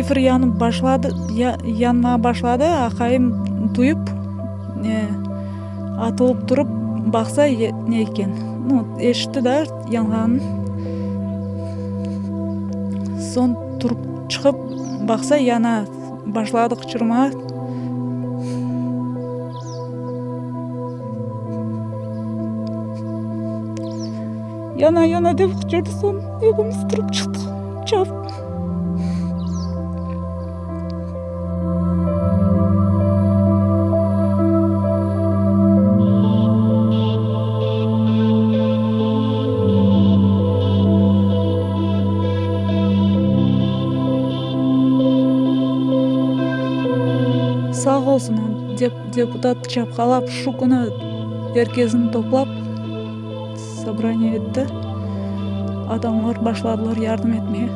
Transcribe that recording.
Şifer yanıp başladı, yanmağa başladı, aqayım duyıp, ne, atılıp turıp baqsa, ne eken, nu, eşitti da yanğanın. Soñ turıp çıqıp baqsa, yana, başladı qıçırmağa. Yana, yana dep qıçırdı, soñ ekimiz turıp çıqtıq, çapıp. Sağ olsun, dep deputat çapqalap, şu künü er kesni toplap, sobraniye etti. Adamlar başladılar yardım etmege.